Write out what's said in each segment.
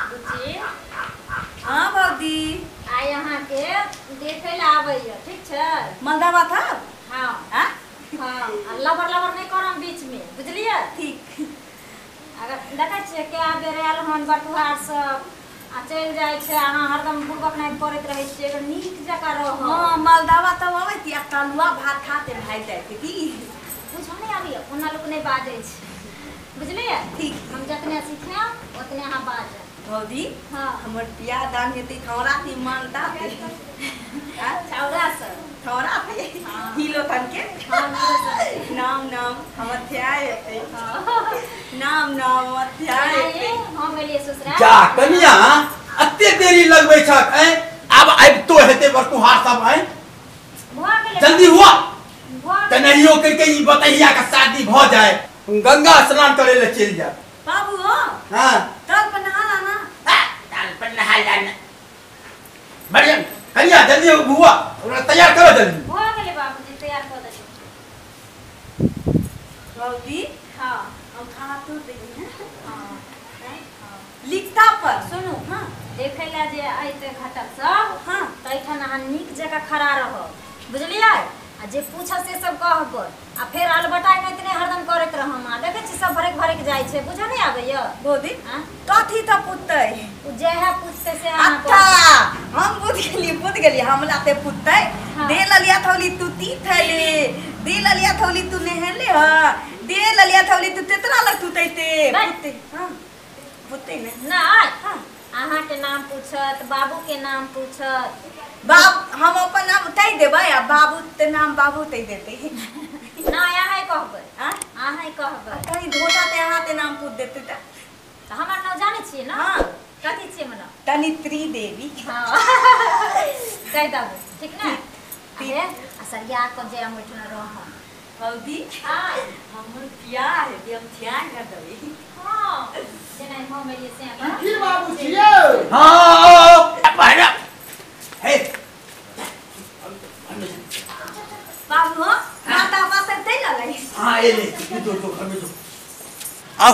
बुच्ची। हाँ भौजी, आइ अहाँके देखे ला आबैया, ठीक छै? मलदावा था। हाँ हाँ हाँ, आ लबर लबर नहि करम बीच में, बुझलियै? ठीक। अगर देखै छियै कए बेर आयल हन बटुहार सब आ चलि जाइ छै, अहाँ हरदम बुड़बक नहि करैत रहै छियै, अगर नीक जकाँ रहब। हाँ मलदावा तब अबै थी आ तलुआ भात खाते भागि जाइ थी की। बुझऽ नहि आबैया, ओना लोक नहि बाजै छै, बुझलियै? ठीक। हम जतने सिखायब ओतने अहाँ बाजब। भौजी हाँ हमर बियाह दान हेतै छौड़ा थी मानता थे। छौड़ा सब छौड़ा थे हिलो तन के। हाँ हीरो सब। नाम नाम हमर थ्या हेतै। हाँ। नाम नाम हमर थ्या हेतै। हम एलियै ससुराल। जा कनिया अते देरी लगबै छक ऐं? आब आबितो हेतै बरकुहार सब ऐं? भऽ गेलै, जल्दी हुआ भऽ गेलै। तेनाहियो करके ई बतहिया के शादी भऽ जाए, गंगा स्नान करे ले चलि जाए। बाबू हो हाँ तल पर नहा लाना। ताल पर नहा लाना। बढ़िया कनिया जल्दी हुआ, ओकरा तैयार करो जल्दी। भऽ गेलै बाबूजी, तैयार कऽ देलियै। भौजी हाँ हम खाना तोड़ देली हैं। हाँ लिखता पर सुनू, हाँ देखै लए जे अयतै घटक सब हाँ तैठाम अहाँ नीक जकाँ खड़ा रहब, बुझलियै? आ जे पूछब से सब कहबै, आ फेर अलबटाइ नहि नहि हरदम करैत रहम। आ देखै छी सब भरक भरक जाइ छै, बुझऽ नहि आबैया? भौजी आँ? कथी तऽ पूछतै? ओ जएह पूछतै से अहाँ अच्छा हम बुझ गेली, बुझ गेली हमरा ते पूछतै। हाँ। दे ललिया थौली तू ती थैले, दे ललिया थौली तू नेहले ह, दे ललिया थौली तू तेतरा लग तू तैते बस। पूछतै। हाँ पूछतै ने। नहि, हाँ अहाँके नाम पूछत, बाबूके नाम पूछत। बाप हम अपन नाम तय देबै आ बाबू ते नाम बाबू तय देतै। नहि, अहाँ कहबै, आँ अहाँ कहबै। कहीं धोता ते अहाँ ते नाम पूछ देतै तऽ। तऽ हमर नाम जानै छियै ने? हाँ कथी छियै हमर नाम? तनित्री देवी। हाँ कहि देबै, ठीक ने? अरे आ सरिया कऽ जे हम ओहिठिना रहब। भौजी हाँ हमर बियाह हेतै, हम ध्यान कर देबै। हाँ जेना हम एलियै से अहाँ। की बाबू छियै? हाँ बढ़िया हे बाबू हो माता पातर तै ललै। हाँ एले जो जो घर में जो आओ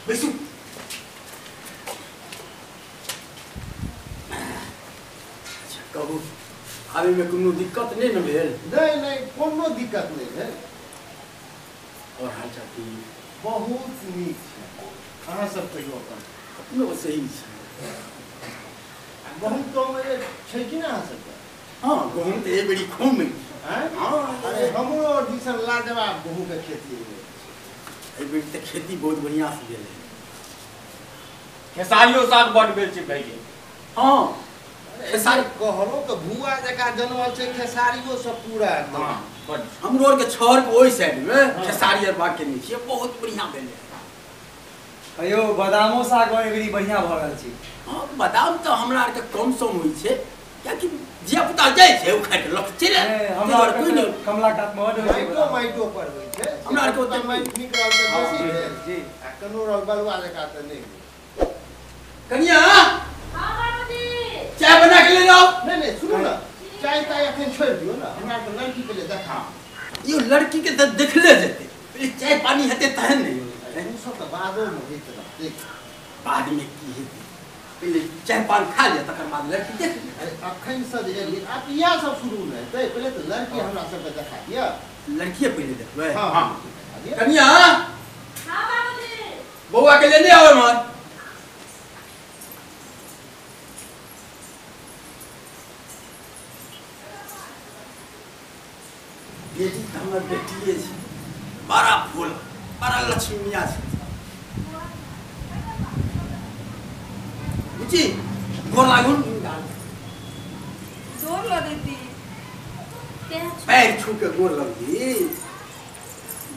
बैसू। अच्छा कहू आबे में कोनो दिक्कत नहीं न भेल? नहीं नहीं, कोनो दिक्कत नहीं भेल। और हाल चाल की? बहुत नीक छै। अहाँ सब कहियो अपन? अपनो सही छै। गहूँम तहूम छै कि ना अहाँ सबके? हाँ गहूँम तऽ एहि बेरी खूब मिल। हाँ अरे हमरो और दिसन लाजवाब गहूँम के खेती है। एहि बेरी तऽ खेती बहुत बढ़िया से भेल है। खेसारियो साग बड भेल छै भाई। हाँ खेसारी कहरो के भुआ जकाँ जनमल छै, खेसारियो सब पूरा एकदम। हाँ बड। हमरो आर के छहर के ओहि साइड में खेसारी आर बाग केने छियै, बहुत बढ़िया भेलै। अयो बादामो साग एहि बेरी बढ़िया भऽ रहल छै। हाँ बादाम तऽ हमरा आरके कम सम होइ छै, कियाकि धियापुता जाइ छै उखाड़ि कऽ लऽ कऽ चलि आयल। हमरा ताहि दुआरे कोइ नहि। कमला कात मे बड होइ छै। माइटो माइटो पर होइ छै। हमरा आरके ओते माइट नीक रहल तऽ बेसी भेल। जी आ कनो रहल बलुआ जकाँ तऽ नहि भेल। कनिया हाँ बाबूजी चाय बना के ले जाओ। नहीं नहीं सुनू ना, चाय ताय अखन छोड़ि दियौ ना, हमरा आरके लड़की के लिए देखा। यो लड़की के तऽ देखले जेतै, पहिले चाय पानी हेतै तहन ने। ओ सब तऽ बादोमे होइत रहतै। बाद में की हेतै, पहिले चाय पान खा लिअ तकर बाद लड़की देख लिअ। अरे अखन से जे एलियै आब इएह सब शुरू ने हेतै, पहिले तऽ लड़की हमरा सबके देखा दिअ। लड़किए पहिले देखबै। हाँ हाँ देखा दिअ। कनिया हाँ बाबूजी बौआ के लेने आउ एम्हर। बेटी तऽ हमर बेटिए छै, बड़ा फूल बड़ा लक्ष्मीया छै। बुची गोर लागू। जोर लगैती। पैर छू के गोर लगली।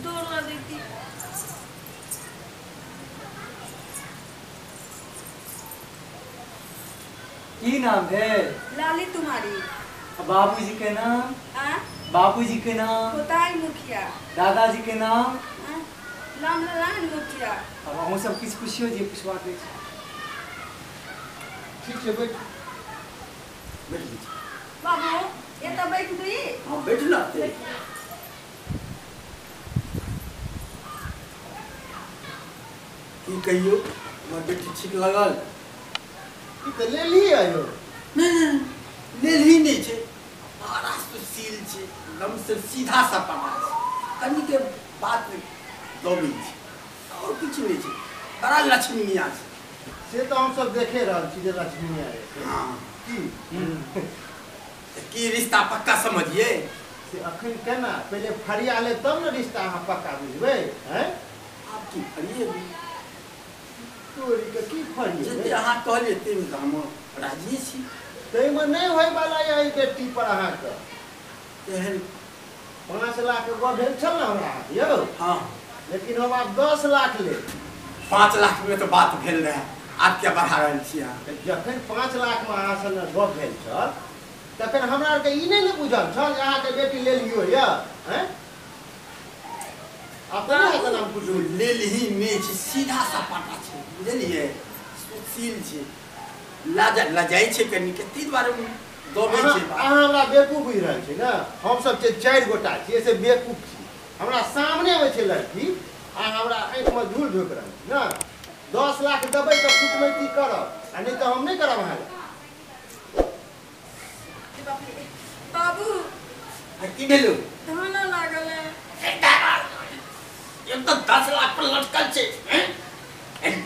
जोर लगैती। की नाम भेल? लाली तुम्हारी। बाबूजी के नाम? आ बाबूजी के नाम? कोताई मुखिया। दादाजी के नाम? रामनारायण मुखिया। अब अहूँ सब किछु पुछियो जे पुछबाक अछि। ठीक छै बैठ बैठ। बाबू एतऽ बैठ दी। हाँ बैठ ना। की की कहियो हमर बेटी ठीक लगल ई तऽ लेलही आयो नहि लेलही नहि छै बड़ा सुशील छै एकदम से सीधा सपाटा छै कनिके बात दबै छै और किछु नहि छै बड़ा लक्ष्मीनिया छै से तऽ हमसब देखे रहल छी जे लक्ष्मीनिया छै। हाँ की की रिश्ता पक्का समझिए से अखन केना पहिले फरिया ले तब ने रिश्ता अहाँ पक्का बुझबै हैं आब की फरिए तोरी के की फरिए जते अहाँ कहलिए तेमे तऽ हम राजी छी ताहिमे नहि होयवला यऽ एहि बेटी पर अहाँके तेहन 5 लाख के गप भेल छल ने हमरा यौ। हाँ लेकिन हम आब 10 लाख ले 5 लाख में तो बात भेल रहे आब क्या बढ़ा रहल छी अहाँ? जखन 5 लाख में अहाँ से गप भेल छल तखन हमरा आरके ई नहि ने बुझल छल जे अहाँके बेटी ले लियौ यऽ हैं अपने हाथ नाम बुझू लेलही नहि छै सीधा सपाटा छै बुझलियै सुशील छै लजाइ छै कनिके ताहि दुआरे दबै छै। अहाँ हमरा बेवकूफ बुझि रहल छी ने हमसब छै 4 गोटा छियै से बेवकूफ छी हमरा सामने अबै छै लड़की आ हमरा आँखिमे धूल ढोकि रहल छी ने 10 लाख देबै तऽ कुटमैती करब आ नहि तऽ हम नहि करब अहाँ लए। बाबू की भेलौ? धाना लागल है एक तो 10 लाख पर लटकल छै हैं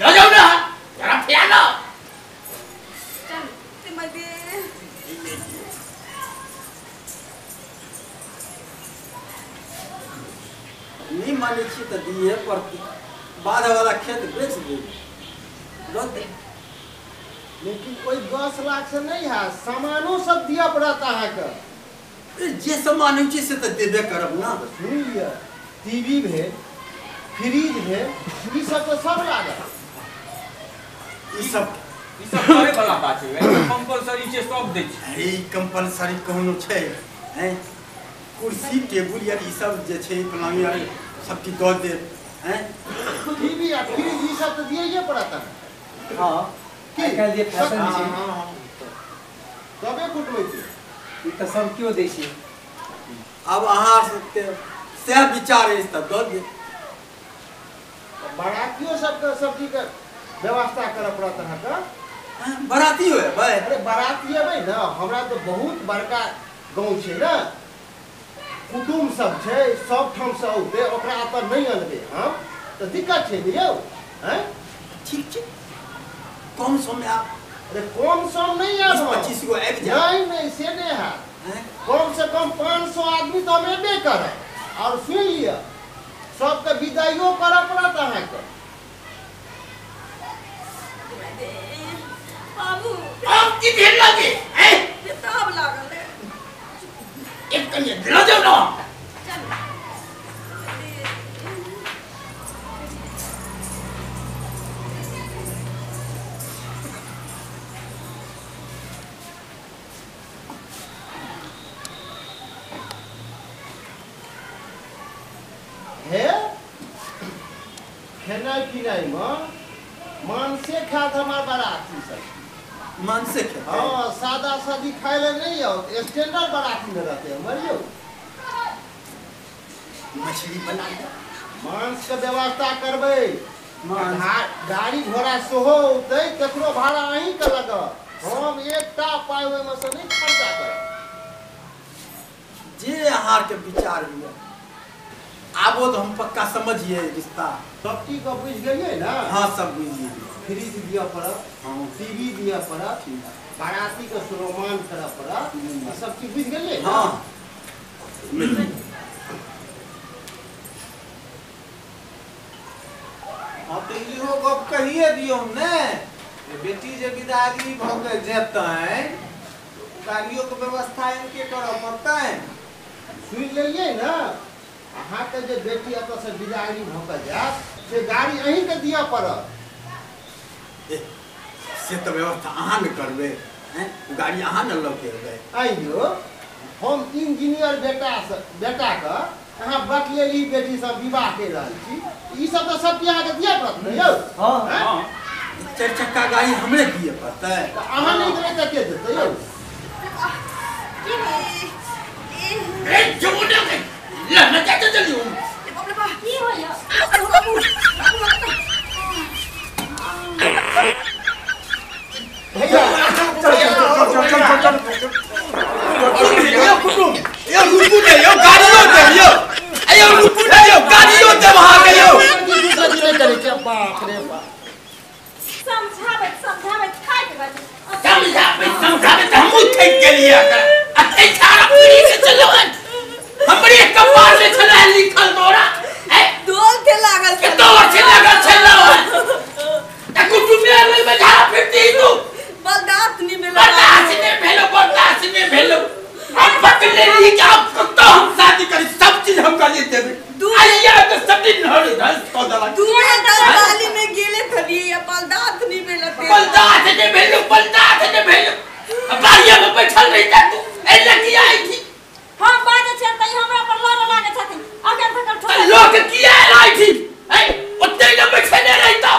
ल जाउ ना जरा फिरा लो चल ते मदे नहीं मानै छी तऽ दिए पड़तै बाध वाला खेत बेच दे दऽ दे लेकिन ओहि 10 लाख से नहीं है सामानो सब दिअ पड़त अहाँके जे सामान होइ छै से तऽ देबे करब ना। सुनि लिअ टीवी भेल फ्रिज भेल ई सब तऽ सब लागत ई सब करे वाला बात छै कंपलसरी छै सब दै छै ई कंपलसरी कोनो छै हैं कुर्सी टेबुल यार ई सब जे छै पलंग यार सब चीज दऽ देब हैं टीवी आ फ्रिज ई सब तऽ दियैये पड़त अहाँके। हाँ की आइ काल्हि जे फैशन छै तबे कुटमैती ई तऽ सब केओ दै छै। आब अहाँ सबके सएह विचार अछि तऽ दऽ देब बारातियो सबके सब्जीके व्यवस्था करऽ पड़त अहाँके। बराती एबै? अरे बाराती एबै ने हमरा तऽ बहुत बड़का गाँव छै ने कुटुम्ब सब छै सब ठामसँ औतै ओकरा एतऽ नहि अनबै हम तऽ दिक्कत छै ने यौ हैं ठीक छै कम समय आब। अरे कम सम नहीं आब 25 गो आबि जायब। नहीं नहीं से नहीं हैत कम से कम 500 आदमी तऽ हम एबे करब और सुनि लिअ सबके विदाइयो करऽ पड़त अहाँके। बाबू आब की भेल लागे हैं बेताब लागल है एक कनिया दिला जाउ ना चल हे खेनाइ पिनाइमे मांसे खायत हमार बाराती सब मांसे खेतै? हाँ सादा सादी खाय ले नहीं आओ स्टैंडर्ड बाराती में रहते हमर यौ मछली बना दे मांस के व्यवस्था करबै गाड़ी घोड़ा सेहो औतै तकरो भाड़ा अहीं के लगत हम एकटा पाइ ओहिमे से नहि खर्चा करब जे अहाँके विचार हुए आबो तो हम पक्का समझिए रिश्ता सब चीज के बुझि गेलियै ने? हाँ सब बुझि गेलियै। फ्रिज दिअ पड़त हाँ टीवी दिअ पड़त बाराती के सुरोमान करऽ पड़त सब चीज बुझि गेलियै? हाँ हाँ तऽ इहो गप कहिए दियौ ने बेटी जे विदागरी भऽ के जेतनि गाड़ियों के व्यवस्था इनके करऽ पड़तनि। सुनि लेलियै ने अहाँके जे बेटी एतऽसँ विदागरी भऽ कऽ जायत से गाड़ी अहीँके दिअ पड़त। से तऽ व्यवस्था अहाँ ने करबै हैं गाड़ी अहाँ ने लऽ के एबै। आइयो हम इंजीनियर बेटाके अहाँ बकलेली बेटीसँ विवाह करि रहल छी ई सब तऽ सब चीज अहाँके दिअ पड़त ने यौ? हाँ हाँ 4 चक्का गाड़ी हमरे दिअ पड़तै तऽ अहाँ नहि देबै तऽ के देतै यौ? ले ना जाते चलियो की होइया? भैया चल चल चल चल चल यो कुटुम यो रुकू ने यो गाड़ियो दे यो अयो रुकू ने यो गाड़ियो दे वहां के यो करे छै बाप रे बाप। समझाबे समझाबे थाक गेल। समझाबे समझाबे त हमहु थाक गेलियै एकरा आ तै छाड़ा पीढ़ी से चलो हमरे कपार में छला लिखल तोरा ए दोल थे लागल के तोर छे लागल छला त कुटुम में में झाड़ा फिरती तू। बर्दाश्त नहीं भेलो बर्दाश्त नहीं भेलो बर्दाश्त नहीं भेलो। हम पकड़ ली कि आप तो हम शादी करी सब चीज हम कर देबे आइया तो सब दिन हर धस को दला दू दलाली में गेले थली या बर्दाश्त नहीं भेलो बर्दाश्त नहीं भेलो बर्दाश्त नहीं भेलो। अब बारिया में बैठल रहिता तू ए लगी आई थी। हम बाजे छै त हमरा पर लड़ लागे छथिन अखन तक ठोक लोक किया आई थी ए ओते न बैठले रहिता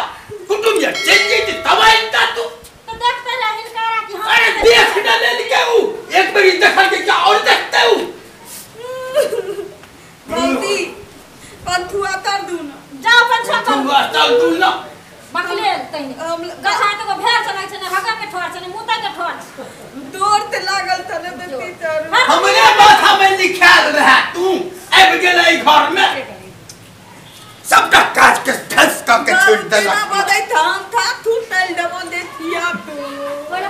कुटुंब या चल जैती तब आइता तू तो देखते रह हिनकारा कि हम। अरे देख न लेल के ऊ एक बेरी देखल के क्या और देखते ऊ। भौजी पंथुआ तर दू न जाओ पंछा कर पंथुआ तर दू न बकले तहिने गछा त को भेर चलै छै ने हगा के ठोर छै ने मुता के ठोर दौड़ ते लागल तने देती तर हमरे माथा में लिखाल रहा तू आबि गेलै घर में सबटा काज के ठस क के छोड़ देला। ना बदै थाम था तू तल दबो देखिया तू बोला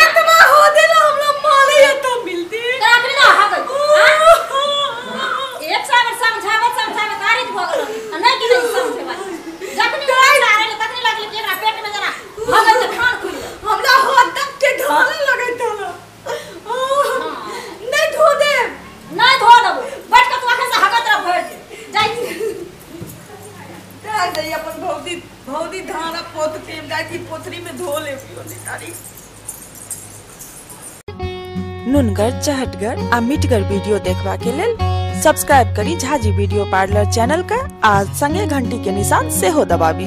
इतना हो देला हमरा माले तो मिलती तोरा ना हगल एक साबर समझावत समझावत तारीफ भ गेल आ नहीं कि नहीं समझेबा जखनी पैसा आरे तखनी लागल कि एकरा पेट में जना हगल त खान खुल गेल। हमरा हाथ तक के ढाले लगैत हल नहीं धो दे नहीं धो देबो बैठ के तू अखन से हगत रह भर दे जाइ छी दे अपन भौजी भौजी धान आ पोत के जाइ छी पोथरी में धो लेबियो ने तारी। नुनगर चहटगर आ मिठगर वीडियो देखबा के लेल सब्सक्राइब करी झाजी वीडियो पार्लर चैनल के आ संगे घंटी के निशान सेहो दबाबी।